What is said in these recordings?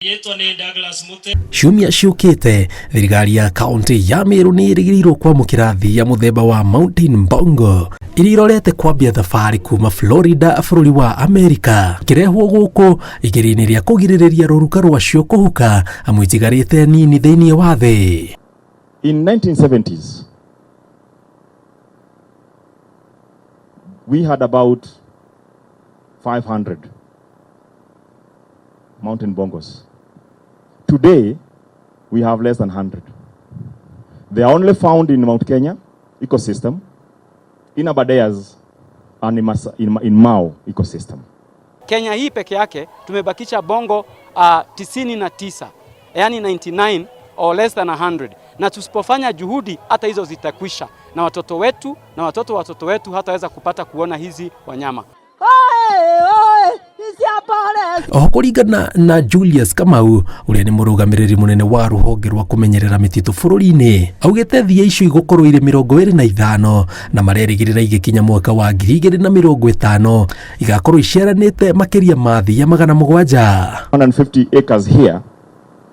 Rĩtwa nĩ Douglas Mute. Ciumia ciũkĩte, thirikari ya kaunti ya Meru nĩ ĩrĩgĩrĩirwo kwamũkĩra thiia mũthemba wa Mountain Bongo iria irorete kwambia thabarĩ kuma Florida bũrũri wa Amerika, ikĩrehwo gũkũ igeria-inĩ rĩa kũgirĩrĩria rũruka rwacio kũhuka amu itigarĩte nini thĩinĩ wa thĩ. In 1970s, we had about 500 mountain bongos. Today, we have less than 100. They are only found in Mount Kenya ecosystem, in Aberdares, and in Mau ecosystem. Kenya hii peke yake tumebakisha bongo 99, yani 99 or less than 100, na tusipofanya juhudi hata hizo zitakwisha, na watoto wetu na watoto wetu hataweza kupata kuona hizi wanyama. Oho kũringana na Julius Kamau, ũrĩa nĩ mũrũgamĩrĩri mũnene wa rũhonge rwa kũmenyerera mĩtitũ bũrũri-inĩ, augĩte thia icio igũkorwo irĩ 25 na marerĩgĩrĩra igĩkinya mwaka wa 2050 igakorwo iciaranĩte makĩria ma thia 700. 150 acres here.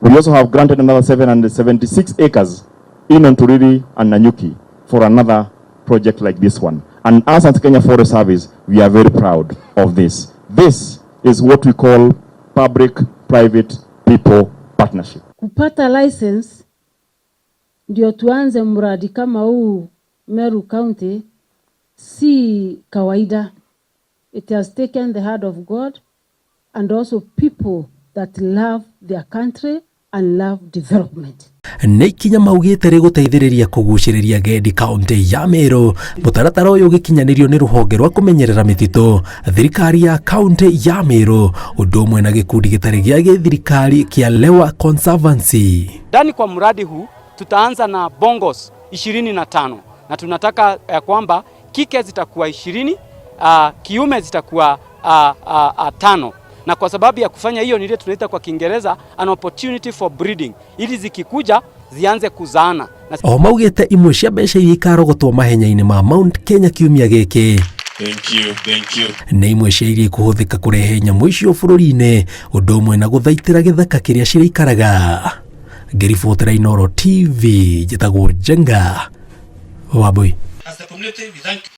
We also have granted another 776 acres in Onturiri and Nanyuki for another project like this one. And us as Kenya Forest Service, we are very proud of this. This is what we call public-private people partnership. Kupata license ndio tuanze mradi kama huu Meru County si kawaida. It has taken the hand of God and also people that love their country and love development. Nĩ ikinya maugĩte rĩgũteithĩrĩria kũgucĩrĩria agendi kaunti ya Meru. Mũtaratara ũyũ ũgĩkinyanĩrio nĩ rũhonge rwa kũmenyerera mĩtitũ, thirikari ya kaunti ya Meru, ũndũ ũmwe na gĩkundi gĩtarĩ gĩa gĩthirikari kĩa Lewa Conservancy. Ndani kwa mradi huu tutaanza na bongos 25 na tunataka ya kwamba kike zitakuwa 20, kiume zitakuwa 5, na kwa sababu ya kufanya hiyo ni ile tunaita kwa Kiingereza an opportunity for breeding, ili zikikuja zianze kuzaana na Oho maugĩte imwe cia mbeca iria ikarogotwo mahenya-inĩ ma Mount Kenya kiumia gĩkĩ Thank you, thank you. nĩ imwe cia iria ikũhũthĩka kũrehe nyamũ icio bũrũri-inĩ, ũndũ ũmwe na gũthaitĩra gĩthaka kĩrĩa cirĩikaraga. Ngĩribotera Inooro TV, njĩtagwo Njenga Wambui. As the community, we thank